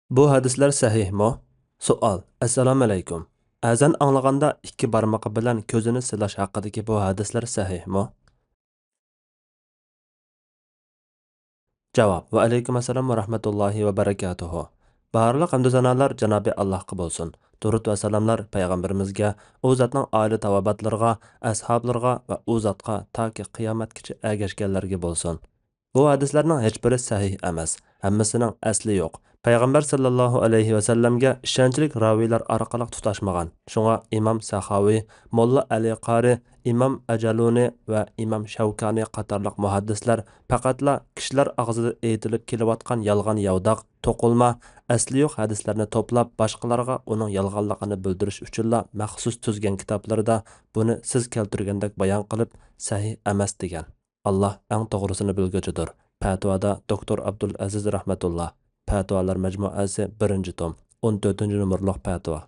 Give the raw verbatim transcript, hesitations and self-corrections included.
بۇ ھەدىسلەر سەھىھمۇ؟ سوئال، ئەسسالامۇئەلەيكۇم. ئەزان ئاڭلىغاندا ئىككى بارمىقى بىلەن كۆزىنى سىلاش ھەققىدىكى بۇ ھەدىسلەر سەھىھمۇ؟ جاۋاب، ۋەئەلەيكۇم ئەسسالام ۋە رەھمەتۇللاھى ۋە بەرەكاتۇھۇ. بارلىق ھەمدۇ سانالار جانابى ئاللاھقا بولسۇن. دۇرۇت ۋە سالاملار پەيغەمبىرىمىزگە، ئۇ زاتنىڭ ئائىلە تاۋابىئاتلىرىغا، ئەسھابلىرىغا ۋە ئۇ زاتقا تاكى قىيامەتكىچە ئەگەشكەنلەرگە بولسۇن. بۇ ھەدىسلەرنىڭ ھېچبىرى سەھىھ ئەمەس، ھەممىسىنىڭ ئەسلى يوق. پەيغەمبەر ساللاللاھۇ ئەلەيھى ۋەسەللەمگە ئىشەنچلىك راۋىيلار ئارقىلىق تۇتاشمىغان. شۇڭا ئىمام سەخاۋى، موللا ئەلى قارى، ئىمام ئەجەلۇنى ۋە ئىمام شەۋكانى قاتارلىق مۇھەددىسلەر پەقەتلا كىشىلەر ئاغزىدا ئېيتىلىپ كېلىۋاتقان يالغان ياۋداق، توقۇلما، ئەسلى يوق ھەدىسلەرنى توپلاپ، باشقىلارغا ئۇنىڭ يالغانلىقىنى بىلدۈرۈش ئۈچۈنلا مەخسۇس تۈزگەن كىتابلىرىدا بۇنى سىز كەلتۈرگەندەك بايان قىلىپ، سەھىھ ئەمەس دېگەن. ئاللا ئەڭ توغرىسىنى بىلگۈچىدۇر. پەتىۋادا دوكتور ئابدۇلئەزىز رەھمەتۇللا، پەتىۋالار مەجمۇئەسى، بىرىنچى توم، ئون تۆتىنچى نومۇرلۇق پەتىۋا.